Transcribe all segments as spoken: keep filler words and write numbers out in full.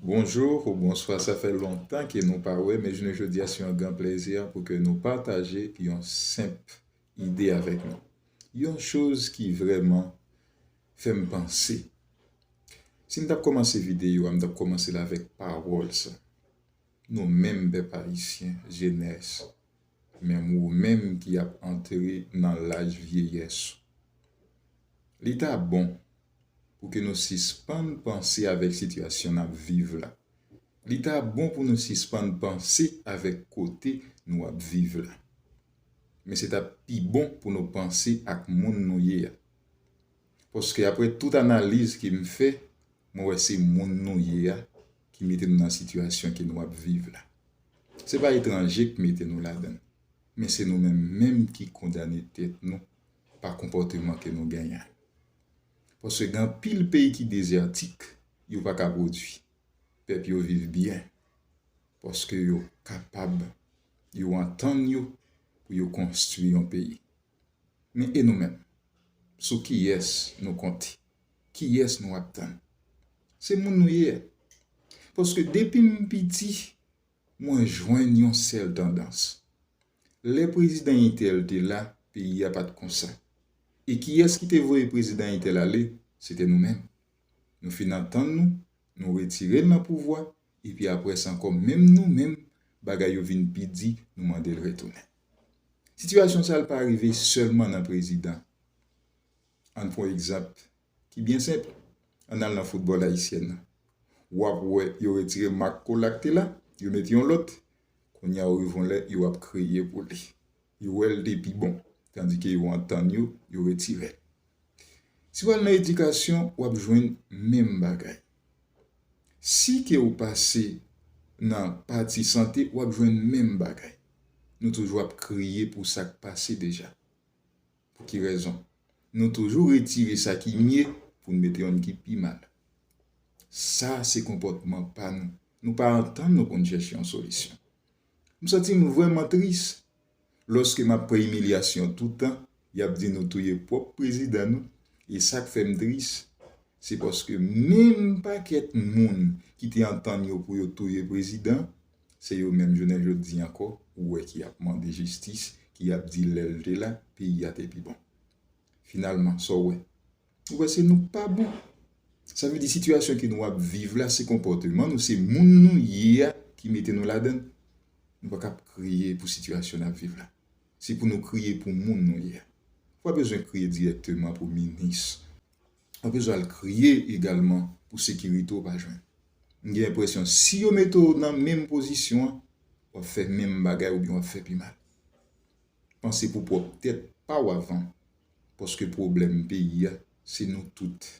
Bonjou ou bonswa, sa fè lontan ke nou pa wè, men jounen jodi a se yon gran plèzi pou ke nou pataje yon senp ide avèk nou. Yon choz ki vrèman fè m panse. Si m t ap kòmanse videyo a, m t ap kòmanse l avèk pawòl sa. Nou menm pèp ayisyen, jenès, menm ou menm ki ap antre nan laj vyeyès ou. Li ta bon pou ke nou sispann panse avèk sitiyasyon n ap viv la. Li ta bon pou nou sispann panse avèk kote nou ap viv la. Men se t ap pi bon pou nou panse ak moun nou ye a. Paske apre tout analiz ke m fè, mwen wè se moun nou ye a ki mete nou nan sitiyasyon ke nou ap viv la. Se pa etranje ki mete nou ladan l, men se nou menm menm ki kondane tèt nou pa konpòteman ke nou genyen. Paske gen anpil peyi ki dezètik, yo pa ka pwodui. Pèp yo viv byen, paske yo kapab, yo antann yo pou yo konstwi yon peyi. Men e nou menm? Sou kiyès nou konte? Kiyès nou ap tann? Se moun nou ye a. Paske depi m piti, mwen jwenn yon sèl tandans. Lè prezidan entèl te la, peyi a pa t konsa. E kiyès ki te voye prezidan entèl ale? Se te nou menm. Nou fin antann nou, nou retire l nan pouvwa, epi apre sa ankò, menm nou menm, bagay yo vin pi di, nou mande l retounen. Sitiyasyon sa a pa rive sèlman nan prezidan. Ann pran egzanp ki byen senp. Ann al nan foutbòl ayisyèn nan. W ap wè yo retire Marc Colac te la, yo mete yon lòt. Kounye a yo rive yon lè, yo ap kriye pou li. Yo wè l te pi bon, tandike yo antann yo, yo retire l. Si w al nan edikasyon, w ap jwenn menm bagay. Si ke w pase nan pati sante, w ap jwenn menm bagay. Nou toujou ap kriye pou sa k pase deja. Pou ki rezon? Nou toujou retire sa ki mye pou n mete yonn ki pi mal. Sa se konpòtman pa nou. Nou pa antann nou pou n chèche yon solisyon. M santi m vrèman tris lòske m ap pran imilyasyon toutan, y ap di nou touye pwòp prezidan nou, e sa k fè m tris, se paske menm pakèt moun ki te antann yo pou yo touye prezidan, se yo menm jounen jodi ankò, ou wè ki ap mande jistis, ki ap di lè l te la, peyi a te pi bon. Finalman, sa w wè? Ou wè se nou k pa bon. Sa vle di sitiyasyon ke nou ap viv la, se konpòteman nou, se moun nou ye a ki mete nou ladan l. Nou pa ka ap kriye pou sitiyasyon n ap viv la. Se pou nou kriye pou moun nou ye a. Ou pa bezwen kriye dirèkteman pou minis. Ou pa bezwen al kriye egalman pou sekirite w pa jwenn. M gen enpresyon si yo mete w nan menm pozisyon an, w ap fè menm bagay oubyen w ap fè pi mal. Panse pou pwòp tèt pa w avan, paske pwoblèm peyi a, se nou tout.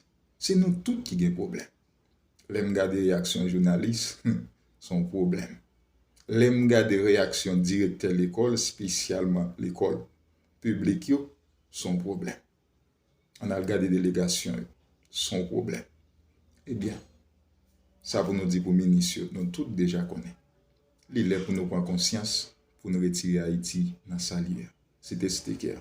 Se nou tout ki gen pwoblèm. Lè m gade reyaksyon jounalis, se yon pwoblèm. Lè m gade reyaksyon direktè lekòl, espesyalman lekòl piblik yo, se yon pwoblèm. Ann al gade delegasyon yo, se yon pwoblèm. Ebyen, sa pou nou di pou minis yo, nou tout deja konnen. Li lè pou nou pran konsyans, pou nou retire Ayiti nan sa l ye a. Se te Steker.